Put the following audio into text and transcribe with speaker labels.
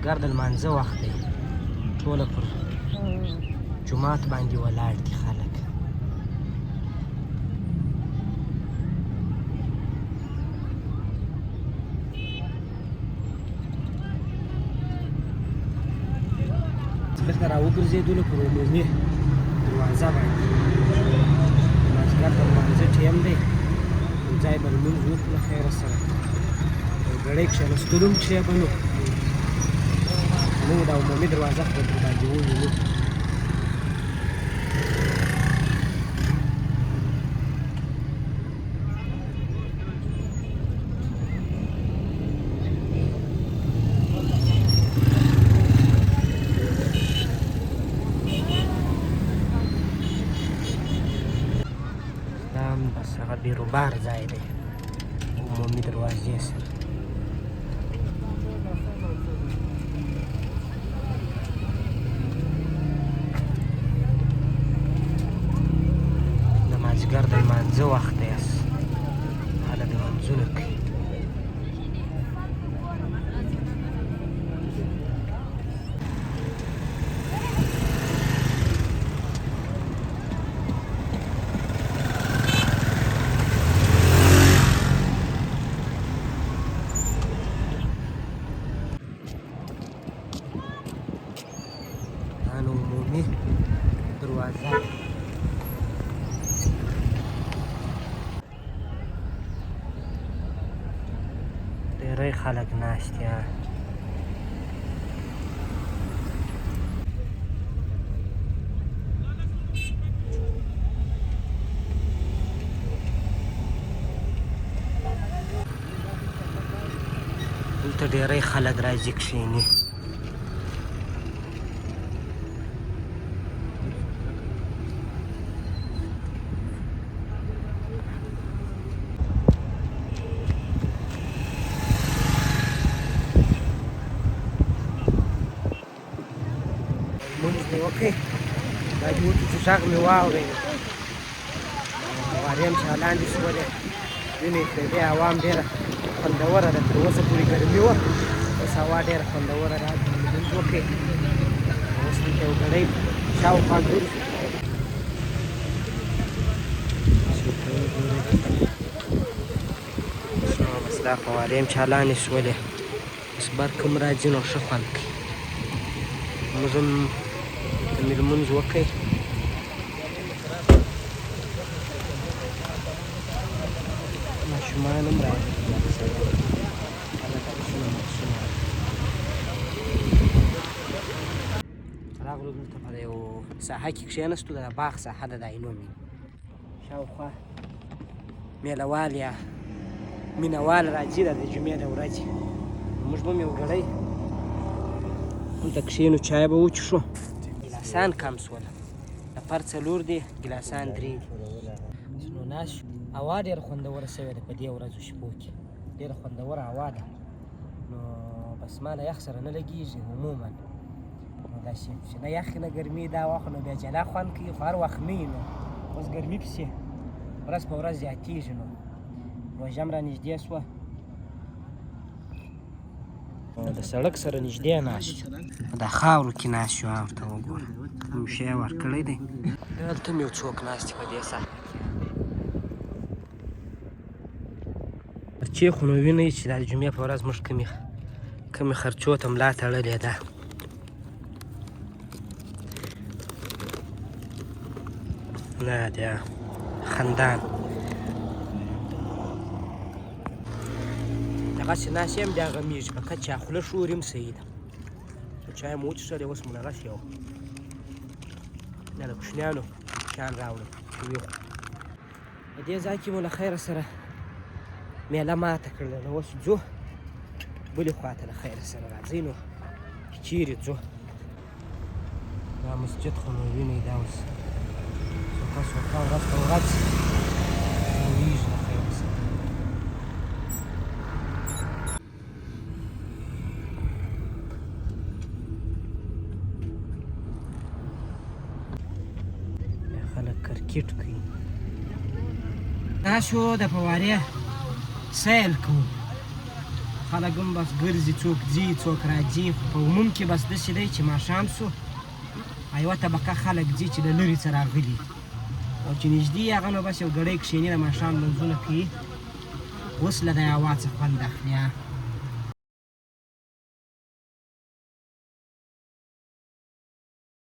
Speaker 1: مازدیګر د لمانځه وخت دی، ټوله پر جومات باندې ولاړ دي خلک. بېرته راوګرځېدلو پر عمومي دروازه باندې. مازدیګر د لمانځه ټیم دی، یو ځای به لمونځ وکړو له خیره سره. یو ګړی کښېنستلو هم کښېبنو، موږ دا عمومي دروازه خو به در باندې ووینو. دا هم بس هغه بیروبار ځای دی، عمومي دروازې سره. د مازدیګر د لمانځه وخت دی، خلک لمونځونه کوي. دا نو عمومي دروازه ده. ډېری خلک ناست دي. دلته ډېری خلک راځي کښېني. لمونځ مې وکړ، دا دې وکړي چې غږ مې واورېد. فوارې هم چالان دي شولې، وینئ د دې هوا هم ډېره خوندوره ده. تر اوسه پورې ګرمي وه، اوس هوا ډېره خوندوره ده. لمونځ وکړئ، اوس دلته یو ګړی شاوخوا ګرځو. بس دا فوارې هم چالانې شولې، اوس برق هم راځي نو ښه خوند کوي. موږ هم مې لمونځ وکړئ. ماشومان هم راغلي، هلک عکسونه مکسونه راغلو. دلته په یو ساحه کې کښېناستو، د باغ ساحه ده، د عینو مېنې شاوخوا میله وال یا مینه وال راځي د جمعې د ورځې. موږ به هم یو ګړی دلته کښېنو، چای به وڅښو. ګیلاسان کم سول، نفر څلور دي، ګیلاسان درې دي. نو ناست یو. هوا ډېره خوندوره شوې ده په دې ورځو شپو کې، ډېره خوندوره هوا ده. نو بس ما له یخ سره نه لګېږي عموما، نو داسې چې نه یخ نه ګرمي، دا وخت نو بیا جلا خوند کوي، خو هر وخت نه وي. نو اوس ګرمي پسې ورځ په ورځ زیاتېږي، نو روژه هم رانږدې شوه. د سړک سره نږدې ناست یو، په دا خاورو کې ناست یو. ورته وګوره، کوم شی یې ورکړی دی. دلته هم یو څوک ناست دی په دې ساحه کې. خرچې خو نو وینئ چې دا د جمعې په ورځ موږ کومې کومې خرچو ته ملا تړلې ده. نه دی خندان دغسې ناست یم، بیا غمیږي، فقط چې خوله ښوري هم صحیح ده. چای مو وڅښلې، اوس مو دغسې یو دا د کوچنیانو شیان راوړل چې ویې. په دې ځای کې مو له خیره سره میله ماته کړله، نو اوس ځو بلې خواته له خیره سره. راځئ نو چې چیرې ځو. دا مسجد خو نو وینئ، دا اوس سوکه سوکه ورځ په ورځ جوړېږي له خیره سره. خلک کرکټ کوي. تاسو د فوارې سیل کوو. خلک هم بس ګرځي، څوک ځي څوک راځي، خو په عموم کې بس داسې دی چې ماښام سو یوه طبقه خلک ځي چې له لرې څه راغلي، او چې نږدې هغه نو بس یو ګړی کښېني، د ماښام لمونځونه کوي. اوس له د هوا څخه خوند اخلي.